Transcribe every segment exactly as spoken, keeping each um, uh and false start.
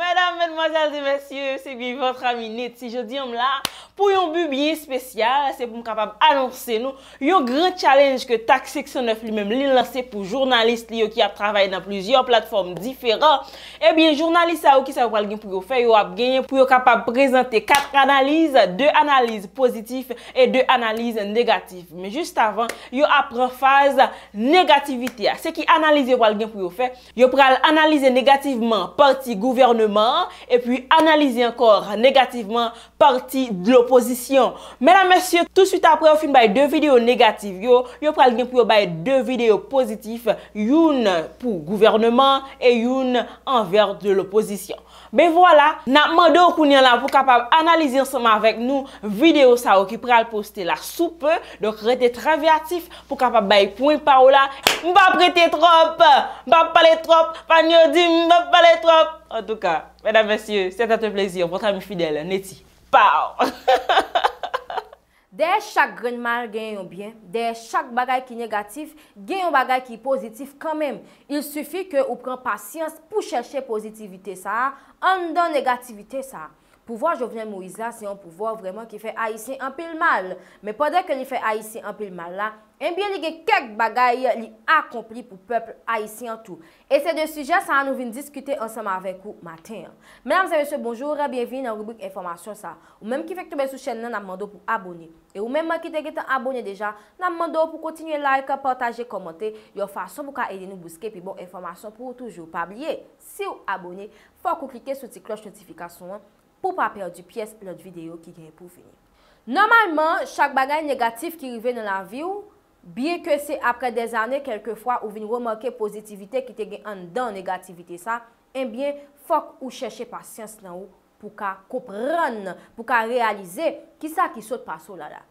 Medam, medmwazèl e mesye, se byen vòt ami Netty. Jodi a m la pou yon bi byen espesyal, se pou m kapab anonse nou yon gran challenge ke Tax seksyon nèf li menm li lanse pou jounalis li yo ki ap travay nan plizyè platfòm diferan. Ebyen, jounalis sa yo, kisa yo pral gen pou yo fè? Yo ap genyen pou yo kapab prezante kat analiz, de analiz pozitif e de analiz negatif. Men jis avan, yo ap pran faz negativite a. Se ki analiz yo pral gen pou yo fè? Yo pral analize negativman pati gouvèneman an, epi analize ankò negativman pati de lopozisyon. Medam, mesye, touswit apre yo fin bay de videyo negatif yo, yo pral gen pou yo bay de videyo pozitif, youn pou gouvèneman e youn anvè de lopozisyon. Ben vwala, n ap mande w kounye a la pou kapab analize ansanm avèk nou videyo sa yo ki pral poste la sou pe. Donk, rete trè veyatif pou kapab bay pwen pa w la. M p ap rete twòp, m p ap pale twòp, fan yo di m p ap pale twòp. Antouka, medam, mesye, c'est un plaisir, votre ami fidèle, Netty. Pow! Dèyè chak grenn mal, gen yon byen. Dèyè chak bagay ki negatif, gen yon bagay ki pozitif kanmenm. Il suffit ke ou pran pasyans pou chèche pozitivite sa a anndan negativite sa a. Pouvwa Jovenel Moïse la, se yon pouvwa vrèman ki fè Ayisyen anpil mal. Men pandan ke li fè Ayisyen anpil mal la, ebyen, li gen kèk bagay li akonpli pou pèp ayisyen an tou. E se de sijè sa a nou vin diskite ansanm avèk ou maten an. Medam e mesye, bonjou, byenvini nan ribrik enfòmasyon sa a. Ou menm ki fèk tonbe sou chèn nan, n ap mande w pou abone. E ou menm ki te gentan abone deja, n ap mande w pou kontinye like, pataje, kòmante, yon fason pou ka ede nou bouske pi bon enfòmasyon pou ou toujou. Pa bliye, si w abone, fòk ou klike sou ti klòch notifikasyon an pou w pa pèdi pyès lòt videyo ki gen pou vini. Nòmalman, chak bagay negatif ki rive nan lavi w, byenke se apre dèzane, kèlkefwa ou vin remake pozitivite ki te gen anndan negativite sa, ebyen, fòk ou chèche pasyans nan ou pou ka konprann, pou ka reyalize kisa ki sot pase w la la.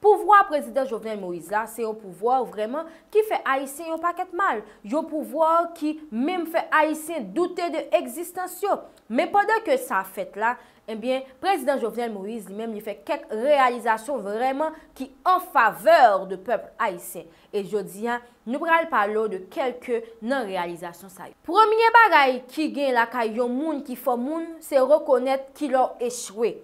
Pouvwa Prezidan Jovenel Moïse la, se yon pouvwa vrèman ki fè Ayisyen yon pakèt mal, yon pouvwa ki menm fè Ayisyen doute de egzistans yo. Men pandan ke sa fèt la, ebyen, Prezidan Jovenel Moïse li menm li fè kèk reyalizasyon vrèman ki an favè de pèp ayisyen. E jodi a, nou pral pale w de kèlke nan reyalizasyon sa yo. Premye bagay ki gen lakay yon moun ki fò moun, se rekonèt kilè w echwe.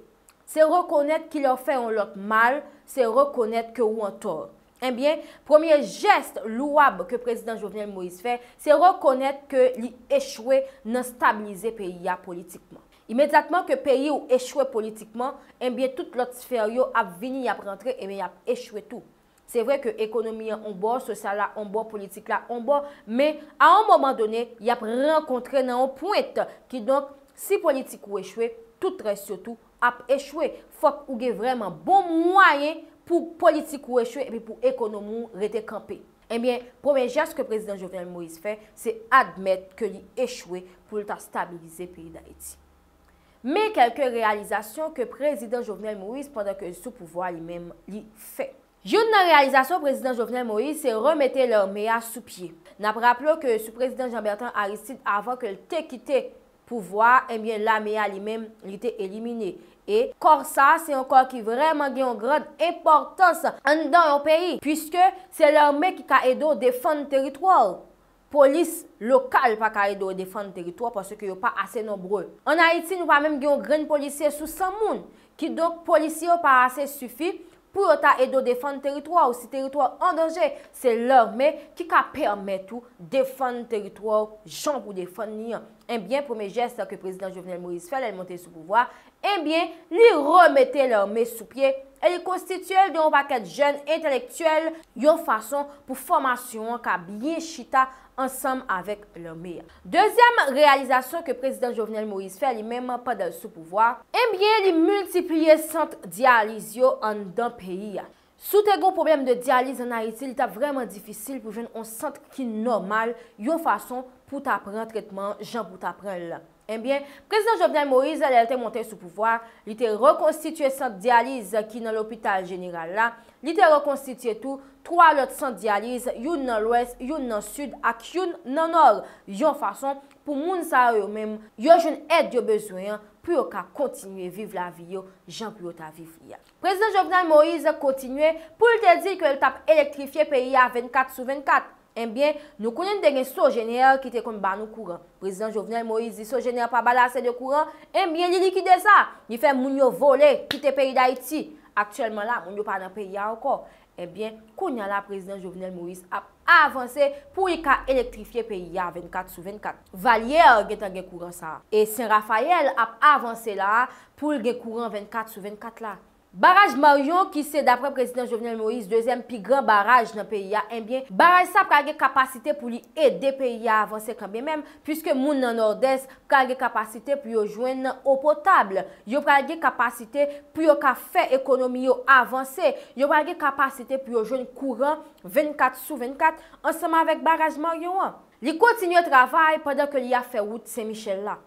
Se rekonèt kilè w fè yon lòt mal, se rekonèt ke w antò. Ebyen, premye jès lwab ke Prezidan Jovenel Moïse fè, se rekonèt ke li echwe nan stabilize peyi a politikman. Imedyatman ke peyi w echwe politikman, ebyen, tout lòt sfè yo ap vini, y ap rantre, ebyen, y ap echwe tou. Se vre ke ekonomi an on bò, sosyal la on bò, politik la on bò, men a yon moman done, y ap rankontre nan yon pwent. Kidonk, si politik ou echwe, tout rès yo tou ap echwe. Fòk ou gen vrèman bon mwayen pou politik ou echwe epi pou ekonomi w rete kanpe. Ebyen, premye jès ke Prezidan Jovenel Moïse fè, se admèt ke li echwe pou l ta stabilize peyi Dayiti. Men kèlke reyalizasyon ke Prezidan Jovenel Moïse, pandan ke l sou pouvwa li menm, li fè. Youn nan reyalizasyon Prezidan Jovenel Moïse, se remete lame a sou pye. N ap raple w ke sou Prezidan Jean Bertrand Aristide, avan ke l te kite pouvwa a, ebyen, lame a li menm, li te elimine. E kò sa a, se yon kò ki vrèman gen yon gran enpòtans anndan yon peyi, piske se lame ki ka ede w defann teritwa w. Polis lokal pa ka ede w defann teritwa w paske yo pa ase nonbre. Ann Ayiti, nou pa menm gen yon grenn polisye sou san moun. Kidonk, polisye yo pa ase sifi pou yo ta ede w defann teritwa w. Si teritwa w an danje, se lame ki ka pèmèt ou defann teritwa w jan pou defann li an. Ebyen, premye jès ke Prezidan Jovenel Moïse fè lè l monte sou pouvwa, ebyen, li remete lame sou pye e li konstitye l de yon pakèt jèn entelektyèl yon fason pou fòmasyon an ka byen chita ansanm avèk lame a. Dezyèm reyalizasyon ke Prezidan Jovenel Moïse fè li menm pandan l sou pouvwa, ebyen, li miltipliye sant dyaliz yo anndan peyi a. Si w te gen yon pwoblèm de dyaliz ann Ayiti, li t ap vrèman difisil pou jwenn yon sant ki nòmal, yon fason pou w ta pran tretman an jan pou w ta pran l lan. Ebyen, Prezidan Jovenel Moïse, lè l te monte sou pouvwa, li te rekonstitye sant dyaliz ki nan lopital jeneral la, li te rekonstitye tou twa lòt sant dyaliz, youn nan Lwès, youn nan Sid ak youn nan Nò, yon fason pou moun sa yo, yo menm, yo jwenn èd yo bezwen an pou yo ka kontinye viv lavi yo jan pou yo ta viv li a. Prezidan Jovenel Moïse kontinye pou l te di ke l t ap elektrifye peyi a vennkat sou vennkat. Ebyen, nou konnen te gen Sogener ki te konn ba nou kouran. Prezidan Jovenel Moïse di Sogener pa ba l ase de kouran, ebyen, li likide sa. Li fè moun yo vole, kite peyi Dayiti. Aktyèlman la, moun yo pa nan peyi a ankò. Ebyen, kounye a la, prezidan Jovenel Moïse ap avanse pou li ka elektrifye peyi a vennkat sou vennkat. Valyer gentan gen kouran sa a. E Sen Rafayèl ap avanse la a pou l gen kouran vennkat sou vennkat la. Baraj Marion, ki se, daprè prezidan Jovenel Moïse, dezyèm pi gran baraj nan peyi a, ebyen, baraj sa pral gen kapasite pou li ede peyi a avanse kanmenm, piske moun nan Nòdès pral gen kapasite pou yo jwenn eau potable. Yo pral gen kapasite pou yo ka fè ekonomi yo avanse. Yo pral gen kapasite pou yo jwenn kouran vennkat sou vennkat ansanm avèk baraj Marion an. Li kontinye travay pandan ke li ap fè wout Sen Michèl la.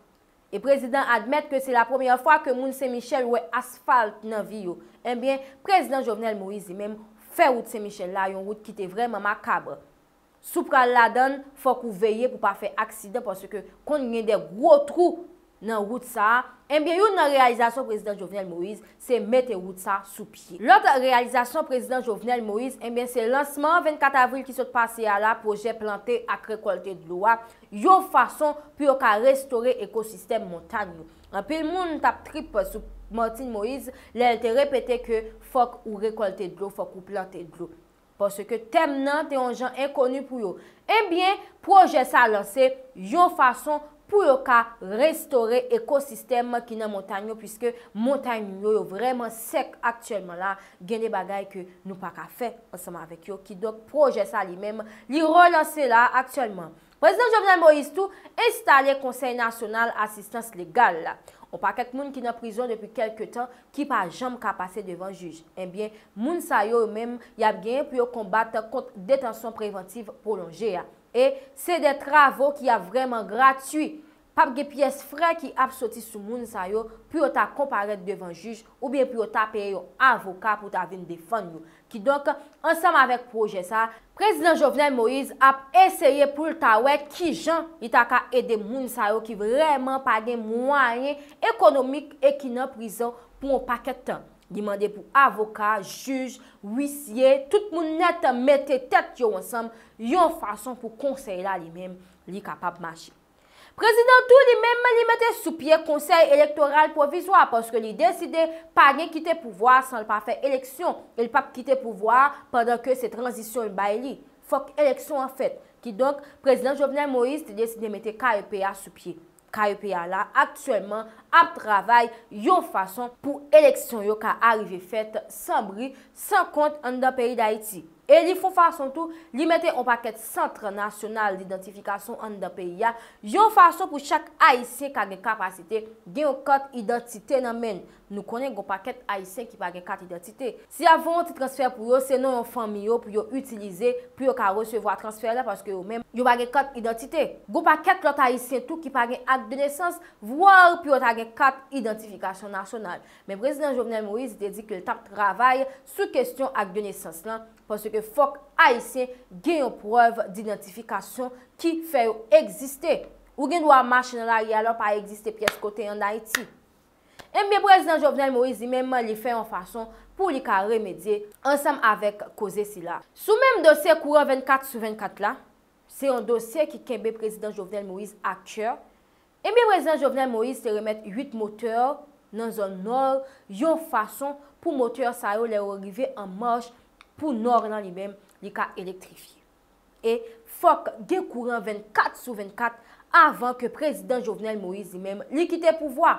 E prezidan admèt ke se la premyè fwa ke moun Sen Michèl wè asfalt nan vi yo. Ebyen, prezidan Jovenel Moïse li menm fè wout Sen Michèl la, yon wout ki te vrèman makab. Si w pral ladan l, fòk ou veye pou pa fè aksidan, paske konn gen de gwo twou nan wout sa a. Ebyen, youn nan reyalizasyon prezidan Jovenel Moïse, se mete wout sa sou pye. Lòt reyalizasyon prezidan Jovenel Moïse, ebyen, se lansman vennkat avril ki sot pase a la, pwojè plante ak rekòlte dlo a, yon fason pou yo ka restore ekosistèm montany yo. Anpil moun t ap trip sou Martine Moïse lè l te repete ke fòk ou rekòlte dlo, fòk ou plante dlo. Paske tèm nan te yon jan enkoni pou yo. Ebyen, pwojè sa lanse yon fason pou yo ka restore ekosistèm ki nan montany yo, piske montany yo, yo vrèman sèk aktyèlman la. Gen de bagay ke nou pa ka fè ansanm avèk yo. Kidonk, pwojè sa li menm, li relanse la aktyèlman. Prezidan Jovenel Moïse tou enstale Konsèy Nasyonal Asistans Legal la. On pakèt moun ki nan prizon depi kèlke tan ki pa janm ka pase devan jij. Ebyen, moun sa yo menm, y ap genyen pou yo konbat kont detansyon prevantiv pwolonje a. E se de travo ki ap vrèman gratui. P ap gen pyès frè ki ap soti sou moun sa yo pou yo ta konparèt devan jij oubyen pou yo ta peye yon avoka pou ta vin defann yo. Kidonk, ansanm avèk pwojè sa, prezidan Jovenel Moïse ap eseye pou l ta wè kijan li ta ka ede moun sa yo ki vrèman pa gen mwayen ekonomik e ki nan prizon pou yon pakèt tan. Li mande pou avoka, jij, wisye, tout moun nèt mete tèt yo ansanm yon fason pou konsèy la li menm li kapab mache. Prezidan tou li menm li mete sou pye Konsèy Elektoral Pwovizwa paske li deside pa gen kite pouvwa san l pa fè eleksyon e l p ap kite pouvwa a pandan ke se tranzisyon l bay li. Fòk eleksyon an fèt. Kidonk, prezidan Jovenel Moïse te deside mete K E P a sou pye. K E P a la aktyèlman ap travay yon fason pou eleksyon yo ka arive fèt san bri, san kont anndan peyi Dayiti. E li fon fason tou, li mete on pakèt sant nasyonal didantifikasyon anndan peyi a, yon fason pou chak Ayisyen ka gen kapasite gen yon kat idantite nan men l. Nou konnen gon pakèt Ayisyen ki pa gen kat idantite. Si y ap voye yon ti transfè pou yo, se non yon fanmi yo pou yo itilize pou yo ka resevwa transfè la, paske yo menm, yo pa gen kat idantite. Gon pakèt lòt Ayisyen tou ki pa gen ak de nesans, vwa pou yo ta gen kat idantifikasyon nasyonal. Men prezidan Jovenel Moïse te di ke l t ap travay sou kesyon ak de nesans lan, paske fòk Ayisyen gen yon prèv didantifikasyon ki fè yo egziste. Ou gen dwa mache nan lari a, lè w pa egziste pyès kote ann Ayiti. Ebyen, prezidan Jovenel Moïse li menm, li fè yon fason pou li ka remedye ansanm avèk koze sila. Sou menm dosye kouran vennkat sou vennkat la, se yon dosye ki kenbe prezidan Jovenel Moïse a kè. Ebyen, prezidan Jovenel Moïse te remèt uit motè nan zòn Nò yon fason pou motè sa yo, lè yo rive an mach pou Nò lan li menm, li ka elektrifye. E fòk gen kouran vennkat sou vennkat avan ke prezidan Jovenel Moïse li menm li kite pouvwa.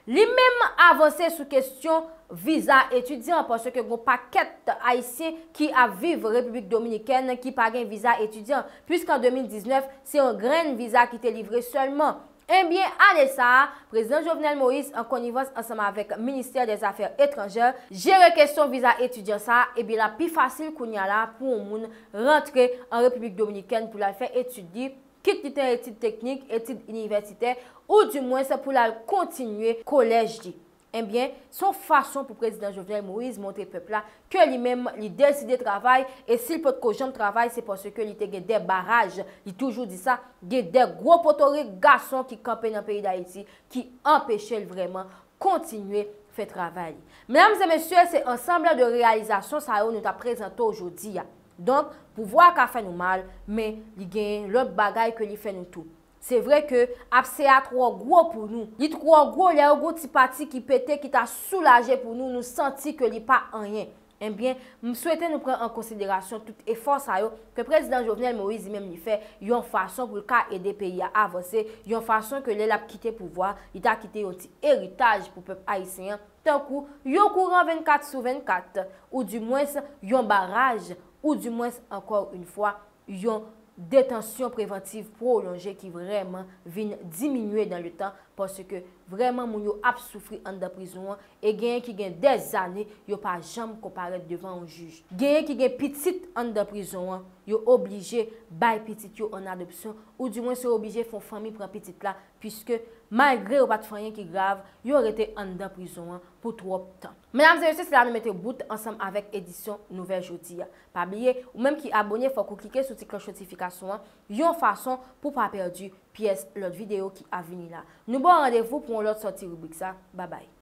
Li menm avanse sou kesyon viza etidyan, paske gon pakèt Ayisyen ki ap viv Repiblik Dominikèn ki pa gen viza etidyan, puiske an de mil diznèf, se yon grenn viza ki te livre sèlman. Ebyen, ane sa a, prezidan Jovenel Moïse, an konivans ansanm avèk Ministè dè Zafè Etranjè, jere kesyon viza etidyan sa a, ebyen, l ap pi fasil kounye a la pou yon moun rantre an Repiblik Dominikèn pou l al fè etid li, kit li te etid teknik, etid inivèsitè, oudimwens pou l al kontinye kolèj li. Ebyen, se yon fason pou prezidan Jovenel Moïse montre pèp la ke li menm, li deside travay, e si l potko janm travay, se paske li te gen de baraj, li toujou di sa, gen de gwo potorik gason ki kanpe nan peyi Dayiti, ki anpeche l vrèman kontinye fè travay li. Medam e mesye, se ansanm de reyalizasyon sa yo nou t ap prezante w jodi a. Donk, pouvwa ka fè nou mal, men li genyen lòt bagay ke li fè nou tou. Se vre ke abse a twò gwo pou nou. Li twò gwo, lè yo gon ti pati ki pete, ki ta soulaje pou nou, nou santi ke li pa anyen. Ebyen, m swete nou pran an konsiderasyon tout efò sa yo ke prezidan Jovenel Moïse li menm li fè yon fason pou l ka ede peyi a avanse, yon fason ke lè l ap kite pouvwa, li ta kite yon ti eritaj pou pèp ayisyen an, tankou yon kouran vennkat sou vennkat, oudimwens yon baraj, oudimwens, encore une fois, yon detansyon prevantiv pwolonje ki vrèman vin diminye dans le temps, paske vrèman moun yo ap soufri anndan prizon an, e genyen ki gen dèzane yo pa janm konparèt devan yon jij. Genyen ki gen pitit anndan prizon an, yo oblije bay pitit yo an adopsyon, oudimwens yo oblije fè yon fanmi pran pitit la, piske malgre yo pa t fè anyen ki grav, yo rete anndan prizon an pou twòp tan. Medam e mesye, se la nou mete bout ansanm avèk edisyon Nouvèl Jodi a. Pa bliye, ou menm ki abòne, fòk ou klike sou ti klòch notifikasyon an, yon fason pou pa pèdi pyès lòt videyo ki ap vini la. Nou ba w randevou pou yon lòt sòti ribrik sa. Babay.